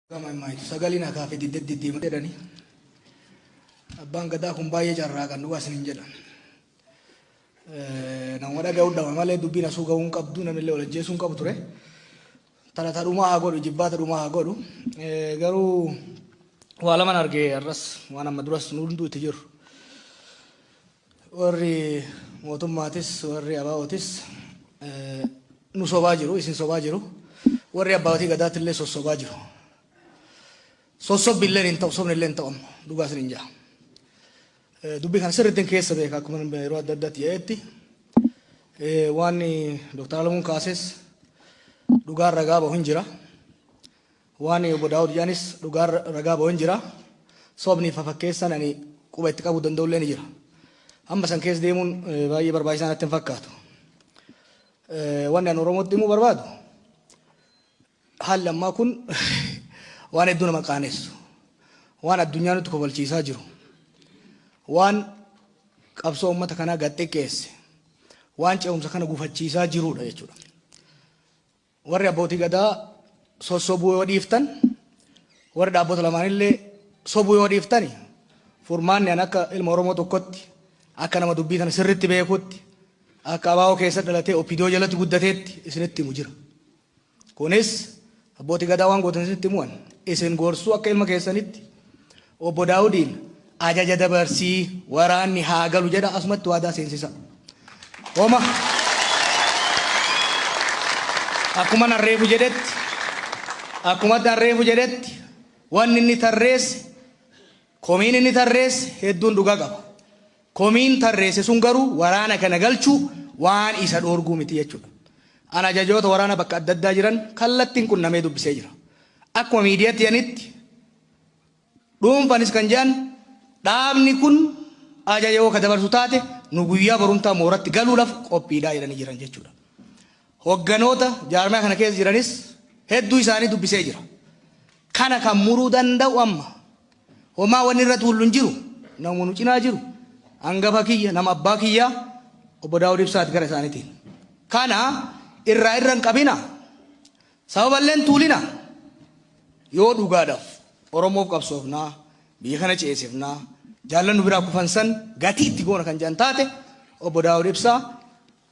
Gama himaa sagaliin hakaa fi didde diddiima jedhani. Abbaan gadaa kun baay'ee carraaqan dhugaa isiniin jedha. Nama dhaga'uu dhaba malee dubbiin asuu ga'uu hin qabdu, namni wal ajjeesuu hin qabu ture. Tana tadhumaa haa godhu, jibbaata dhumaa haa godhu. Garuu waa laman argee har'as waan amma duras nu hunduu itti jiru. Warri mootummaatis warri abaa'ootis nu sobaa jiru, isin sobaa jiru. Warri abbootii gadaatti illee sossobaa jiru. Sossobbi illee hin ta'u, sobni illee hin ta'u amma dhugaa isiniin jedha. Dubbii kana sirriitti keessa beeka akkuma yeroo adda addaatti jedhetti. Waan Dooktar Alamuun kaases dhugaan ragaa bahu hin jira. Waan obbo Daawud jedhanis dhugaan ragaa bahu hin jira. Sobni fafakkeessan ani quba itti qabuu danda'u illee ni jira. Amma san keessa deemuun baay'ee barbaachisaa natti hin fakkaatu. Wanni ani Oromootti himuu barbaadu haalli ammaa kun waan hedduu nama qaanessu, waan addunyaa nutti kofalchiisaa jiru, waan qabsoo uummata kanaa gad xiqqeesse, waan ce'umsa kana gufachiisaa jirudha jechuudha. Warri abbootii gadaa sossobuu yoo dhiiftan, warri dhaabbota lamaanillee sobuu yoo dhiiftani, furmaanni an akka ilma Oromoo tokkotti, akka nama dubbii kana sirriitti beekutti, akka abaa'oo keessa dhalatee OPDO jalatti guddateetti isinitti himu jira. Kunis abbootii gadaa waan gootan isinitti himuwan isin gorsuu akka ilma keessanitti obbo Daawudiin ajaja dabarsii waraanni haa galu jedha asumatti waadaa seensisa. Homa akkuma narreefu jedhetti, akkuma narreefu jedhetti, wanni inni tarreesse, komiin inni tarreesse hedduun dhugaa qaba. Komiin tarreesse sun garuu waraana kana galchuu waan isa dhoorguu miti jechuudha. Ana ajajoota waraana bakka adda addaa jiran kallattiin qunnamee dubbisee jira. Akkuma miidiyaatti jedhanitti dhuunfanis kan jedhan dhaabni kun ajaja yoo ka dabarsu taate nu guyyaa borumtaa mooratti galuudhaaf qophiidhaa jedhanii jiran jechuudha. Hogganoota jaarmaa kana keessa jiranis hedduu isaanii dubbisee jira. Kana kan muruu danda'u amma homaa wanni irra tuullu hin jiru, nama nu cinaa jiru hangafa kiyya, nama abbaa kiyyaa obbo Daawud Ibsaati gara isaaniitiin. Kana irraa irra hin qabina. Sababallee hin tuulina. Yoo dhugaadhaaf Oromoof qabsoofnaa, biyya kana ceesifnaa, jaallannu biraa kufan san gatii itti goona kan jedhan taate obbo Daawud Ibsaa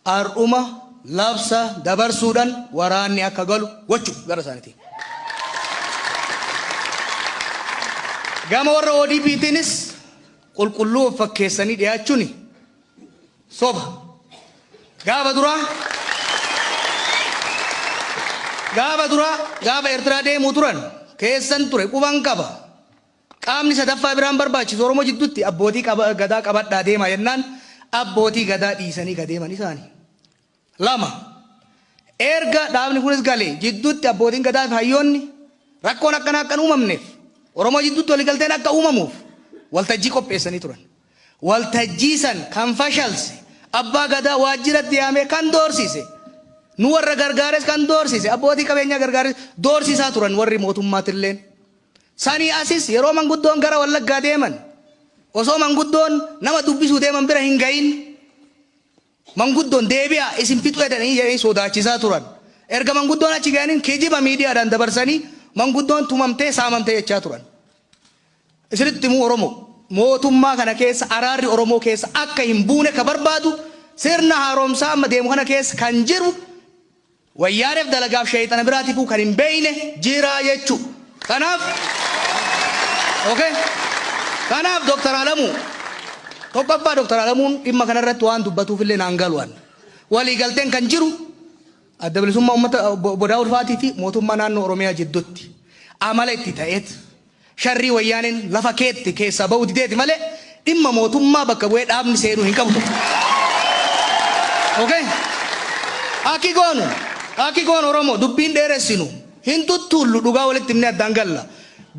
har'uma labsa dabarsuudhaan waraanni akka galu gochuu gara isaaniitiin. Gama warra ODP'tiinis qulqulluu of fakkeessanii dhiyaachuun soba. Gaafa duraa gaafa Eertiraa deemuu turan keessan ture quban qaba. Qaamni sadaffaa biraan barbaachisu Oromoo jidduutti abbootii gadaa qabadhaa deemaa jennaan abbootii gadaa dhiisanii ka deeman isaani. Lama, erga dhaabni kunis galee jidduutti abbootiin gadaa fi hayyoonni rakkoon akkanaa akka hin uumamneef Oromoo jidduutti waliigalteen akka uumamuuf waltajjii qopheessanii turan. Waltajjii san kan fashalse, abbaa gadaa waajjiratti yaamee kan doorsise, nu warra gargaares kan doorsise, abbootii qabeenyaa gargaares doorsisaa turan warri mootummaatilleen. Sanii asis yeroo manguddoon gara Wallaggaa deeman osoo manguddoon nama dubbisuu deeman bira hin gahin manguddoon deebi'aa isin fixuu jedhanii jedhanii sodaachisaa turan. Erga manguddoon achi ga'aniin kijiba miidiyaadhaan dabarsanii manguddoon tumamtee saamamtee jechaa turan. Isinitti himuu Oromoo mootummaa kana keessa araarri Oromoo keessa akka hin buune ka barbaadu sirna haaromsaa amma deemu kana keessa kan jiru wayyaaneef dalagaaf sheeyxana biraatifuu kan hin beeyne jira jechuu. Kanaaf okay. Kanaaf Dr. Alamuu tokkoffaa Dr. Alamuun dhimma kanarratti waan dubbatuuf illee naan galu'an. Waliigalteen kan jiru adda bilisummaa uummata obbo Daawud Faatii fi mootummaa naannoo Oromiyaa jidduutti amala itti ta'eet sharrii wayyaaneen lafa keetti keessaa ba'uu dideeti malee dhimma mootummaa bakka bu'ee dhaabni seenuu hin qabu tokko. Okay? Akki goonu Oromoo dubbiin dheeressinu hin tuttuullu, dhugaa walitti himnee addaan galla.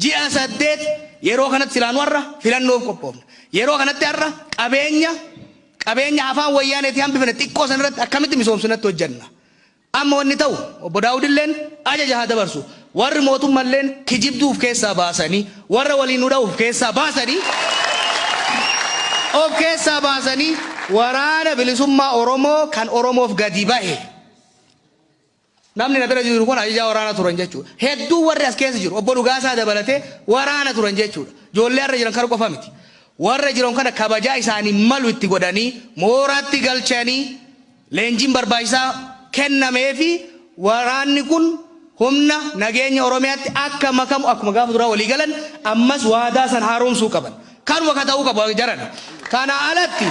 Ji'a 8 yeroo kanatti silaanu har'a filannoof qophoofna. Yeroo kanatti har'a qabeenya afaan wayyaaneetii hambifne xiqqoo san irratti akkamitti misoomsinatti hojjenna. Amma wanni ta'u obbo Daawud illeen ajaja haa dabarsu. Warri mootummalleen kijibduu of keessaa baasanii, warra waliin nu dha'u of keessaa baasanii waraana bilisummaa Oromoo kan Oromoof gadi bahe. Namni na bira jiru kun ajajaa waraana turan jechuudha. Hedduu warri as keessa jiru obbo Dhugaasaa dabalatee waraana turan jechuudha. Ijoollee har'a jiran kana qofa miti. Warra jiran kana kabajaa isaanii malu itti godhanii mooraatti galchanii leenjiin barbaachisaa kennameefi waraanni kun humna nageenya Oromiyaatti akka makamu akkuma gaafa duraa walii galan ammas waadaa san haaromsuu qaban. Kanuma ka ta'uu qabu jaran. Kana alatti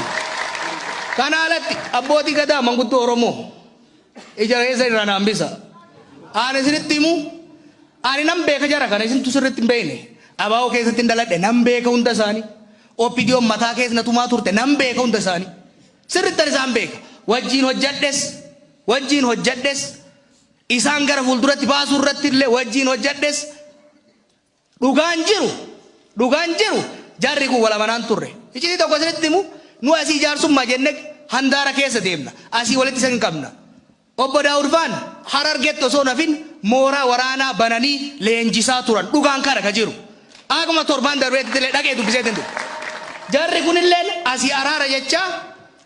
abbootii gadaa, manguddoo Oromoo, ija keessa irraa na hambisa. Ani isinitti himu, ani nan beeka jara kana, isintu sirriitti hin beekne. Abaa'oo keessatti hin daladhe, nan beeka hunda isaanii. OPDOn mataa keessa na tumaa turte, nan beeka hunda isaanii. Sirriitti isaan beeka. Wajjiin hojjadhes, isaan gara fuulduratti baasuu irratti illee wajjiin hojjadhes. Dhugaan jiru jarri kun wal amanaan turre. Iccitii tokko isinitti himu, nu asii jaarsummaa jenne handaara keessa deemna. Asii walitti isin qabna. Obbo Daawud faan Harargetti osoo nafin mooraa waraanaa bananii leenjisaa turan. Dhugaan kana ka jiru. Akkuma torbaan darbeetti illee dhaqee dubbiseetiin ture. Jarri kunillee asii araara jecha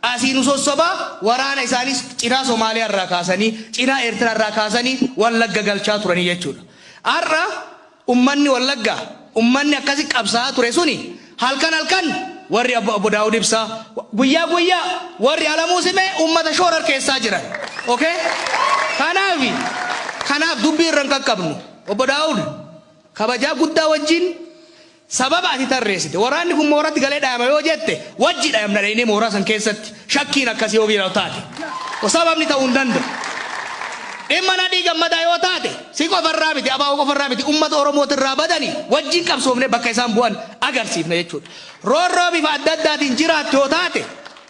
asii nu sossobaa waraana isaaniis cinaa Somaaliyaa irraa kaasanii, cinaa Eertiraa irraa kaasanii Wallagga galchaa turanii jechuudha. Har'a ummanni Wallaggaa, ummanni akkasi qabsaa'aa ture suni, halkan halkan warri obbo Daawud Ibsaa, guyyaa guyyaa warri Alamuu Simee ummata shoorar keessaa jiran. Okay? Kanaaf dubbii irra hin qaqqabnu. Obbo Daawud, kabajaa guddaa wajjin, sababa ati tarreessite waraanni kun mooratti galee dhayama yoo jette, wajji dhayamna dhaynee mooraa san keessatti, shakkiin akkasii yoo jiraatu taate. Sababni ta'uu hin danda'u. Dhimma Nadhii Gammadaa yoo taate, si qofarraa miti, abaa'oo qofarraa miti, ummata Oromootirraa badanii wajjin qabsoofne bakka isaan bu'an agarsiifna jechuudha. Roorroo bifa adda addaatiin jiraattu yoo taate,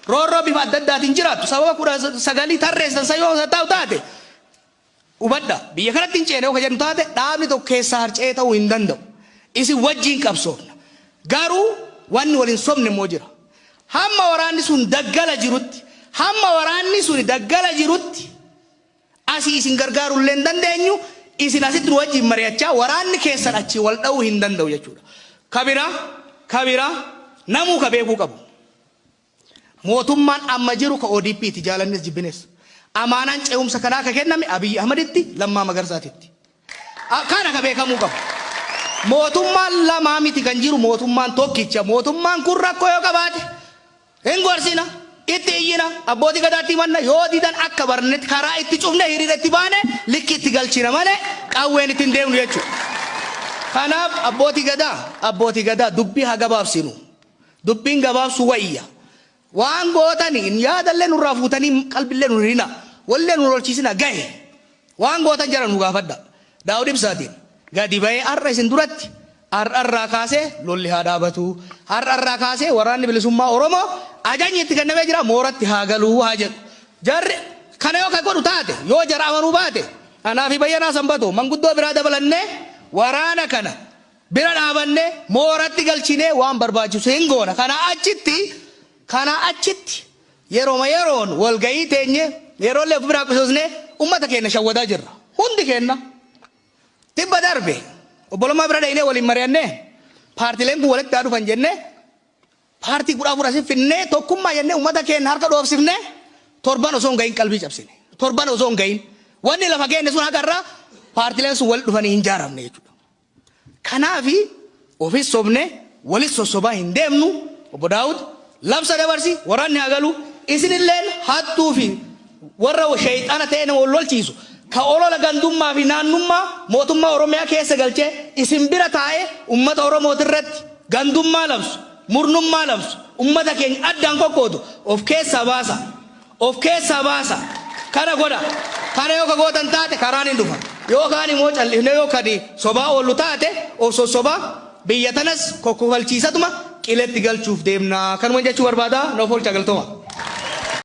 roorroo bifa adda addaatiin jiraattu sababa 19 tarreessan san yoo ta'u taate, hubadha, biyya kanatti hin ceene yoo ka jedhu taate, dhaabni tokko keessaa harca'ee ta'uu hin danda'u. Isin wajjin qabsoofna. Garuu wanni waliin sobne immoo jira. Hamma waraanni sun daggala jirutti, hamma waraanni sun daggala jirutti, asii isin gargaaruu illee hin dandeenyu, isin asitti nu wajjin mari'achaa waraanni keessan achii wal dha'uu hin danda'u jechuudha. Kabira namuu ka beekuu qabu. Mootummaan amma jiru ka ODP ti, jaalannis jibbines. Amaanaan ce'umsa kanaa ka kenname Abiyyi Ahmaditti, Lammaa Magarsaatitti. Kana ka beekamuu qabu. Mootummaan lamaa miti kan jiru, mootummaan tokkicha. Mootummaan kun rakkoo yoo qabaate hin gorsina, itti iyyina, abbootii gadaatti himanna, yoo didan akka barnetti karaa itti cufne, hiriira itti baane, likki itti galchina malee qawween ittiin deemnu jechuudha. Kanaaf abbootii gadaa, dubbii haa gabaabsinu. Dubbiin gabaabsu wayya. Waan gootani yaadallee nurraa fuutanii qalbillee nu hirina. Wallee nu lolchiisina gahe. Waan gootan jara nu gaafadha. Daawud Ibsaatiin gadi bahee har'a isin duratti, har'arraa kaasee lolli haa dhaabatu. Har'arraa kaasee Waraanni Bilisummaa Oromoo ajajni itti kennamee jira, mooratti haa galuu haa jedhu. Jarri kana yoo kan godhu taate, yoo jara amanuu baate, anaa fi Bayyanaa Sanbatoo manguddoo biraa dabalannee waraana kana bira dhaabannee mooratti galchinee waan barbaachisu hin goona. Kana achitti yerooma yeroon walgahii teenye, yeroollee of biraa qusosnee ummata keenya shawwadaa jirra. Hundi keenya. Tibba darbe obbolummaa bira dhaynee waliin mari'annee, paartileen kun walitti haa dhufan jennee, paartii 14 asii finnee, tokkummaa jennee ummata keenya harka dhoofsifnee, torban osoo hin gahin qalbii cabsine. Torban osoo hin gahin wanni lafa keenya sun haqa paartileen sun walitti dhufanii hin jaaramne jechuudha. Kanaafi ofis sobne walis sossobaa hin deemnu. Obbo Daawud, labsa dabarsi, waraanni haa galu. Isinilleen hattuu fi warra sheeyxaana ta'e nama wal lolchiisu, ka olola gandummaa fi naannummaa mootummaa Oromiyaa keessa galchee isin bira taa'ee ummata Oromooti irratti gandummaa labsu, murnummaa labsu, ummata keenya addaan qoqqoodu of keessaa baasa, of keessaa baasa. Kana godha. Kana yoo ka gootan taate karaan hin dhufa. Yookaan immoo cal'ifnee yoo kadi sobaa oollu taate, of sossobaa biyya tanas kokkofalchiisatuma qiletti galchuuf deemna. Kanuma jechuu barbaada. Noof oolchaa, galtooma.